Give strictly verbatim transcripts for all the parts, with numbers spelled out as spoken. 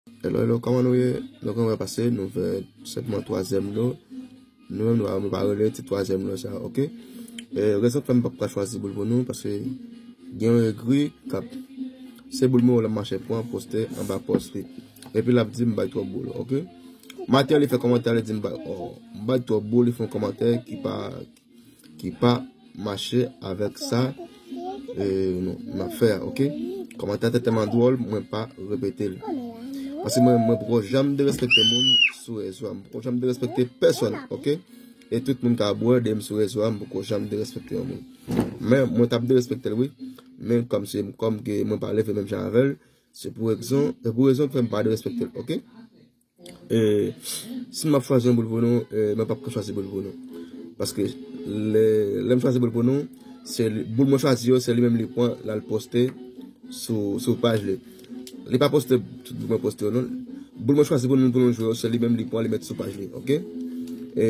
Hello, hello, kòman nou ye? Nou konn wè pase, nou fè senpman twazyèm lo. Nou menm nou pa, nou pa rele ti twazyèm lo sa, oke? E, rezon k fè m p ap ka chwazi boul pou nou, paske gen yon egri k ap, se boul mwen w l ap mache pran, poste anba pòs li. Epi l ap di m bay twòp boul, oke? Maten li fè kòmantè, li di m bay, oh, m bay twòp boul, li fè yon kòmantè ki pa, ki pa mache avèk sa, e, nou, n ap fè a, oke? Kòmantè tèlman dwòl, mwen pa repete l. Paske mwen, mwen poko janm derespekte moun sou rezo a. Mwen poko janm derespekte pèsòn, oke? E tout moun ka bwè de m sou rezo a, mwen poko janm derespekte yon moun. Men, mwen t ap derespekte l, wi. Men kòm se, kòm ke mwen pa leve menm jan avè l, se pou rezon, se pou rezon k fè m pa derespekte l, oke? E, si m ap chwazi yon boul pou nou, e, mwen p ap ka chwazi boul pou nou. Paske lè, lè m chwazi boul pou nou, se li, boul mwen chwazi yo, se li menm li pran, l al poste sou, sou paj li. Li pa poste tout boul mwen poste yo, non. Boul mwen chwazi pou nou, pou nou jwe yo, se li menm li pran, li met sou paj li, oke? E,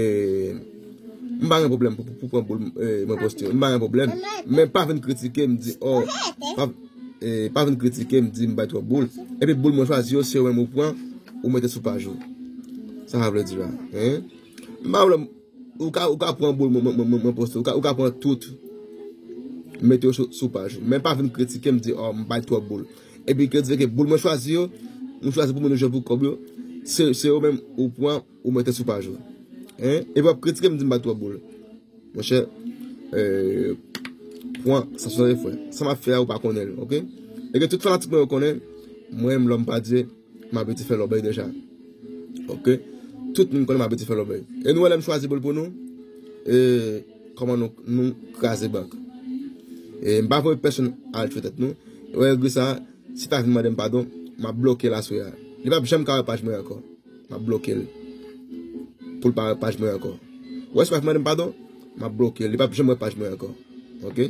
m pa gen pwoblèm pou, pou, pou pran boul, e, mwen poste yo. M pa gen pwoblèm. Men pa vin kritike m, di, oh, pa, e, pa vin kritike m, di m bay twòp boul. Epi boul mwen chwazi yo, se yo menm ou pran, ou mete sou paj ou. Sa sa vle di la, hein? M pa vle, ou ka, ou ka pran boul mwen, mwen, mwen, mwen, mwen poste, ou ka, ou ka pran tout, mete yo sou, sou paj ou. Men pa vin kritike m, di, oh, m bay twòp boul. Epi kritike ke boul mwen chwazi yo, mwen chwazi pou moun yo jwe pou kòb yo, se, se yo menm ou pran, ou mete sou paj ou. Hein? Epi w ap kritike m, di m bay twòp boul. Monchè, e, pran sa sou zafè frè. Sa m ap fè a, ou pa konnen l, oke? E ke tout fanatik mwen yo konnen, mwen menm, Lòm Pa Dye, m abitye fè lòbèy deja. Oke? Tout moun konnen m abitye fè lòbèy. E nou wè lè m chwazi boul pou nou, e, kòman nou, nou kraze bank. E m pa voye pèsonn al tchwe tèt nou. Wè egri sa, si ta vin mande m padon, m ap bloke l aswè a. Li p ap janm ka wè paj mwen ankò. M ap bloke l. Pou l pa wè paj mwen ankò. Ou wè, si pa mande m padon, m ap bloke l. Li p ap janm wè paj mwen ankò. Oke?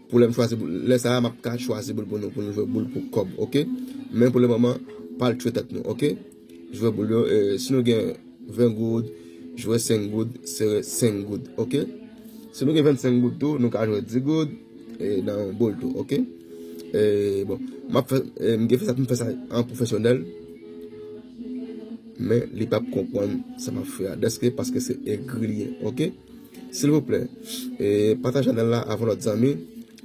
Pou lè m chwazi boul, lè sa a, m ap ka chwazi boul pou nou, pou nou jwe boul pou kòb, oke? Men pou le moman, pa al tchwe tèt nou, oke? Jwe boul yo, e, si nou gen ven goud, jwe senk goud, sere senk goud, oke? Si nou gen vennsenk goud tou, nou ka jwe dis goud, e, nan yon boul tou, oke? E, bon, m ap fè, e, m gen fè sa, m fè sa an pwofesyonèl, men li p ap konprann sa m ap fè a. Dèske, paske se egri li ye, oke? Silvouplè, e, pataje chanèl la avè lòt zanmi,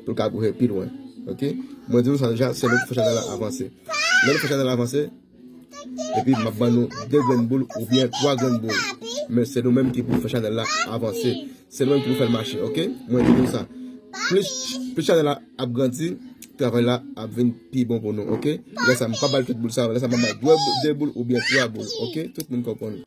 pou l ka bouje pi lwen, oke? Mwen di nou sa deja, se nou ki fè chanèl la avanse. Lè nou fè chanèl la avanse, epi m ap ban nou de grenn boul oubyen twa grenn boul. Men se nou menm ki pou fè chanèl la avanse. Se nou menm ki pou fè l mache, oke? Mwen di nou sa. Plis, plis chanèl la ap grandi, travay la ap vin pi bon pou nou, oke? Lè sa, m pa bay tout boul sa, lè sa, m ap bay de, de boul oubyen twa boul, oke? Tout moun konprann.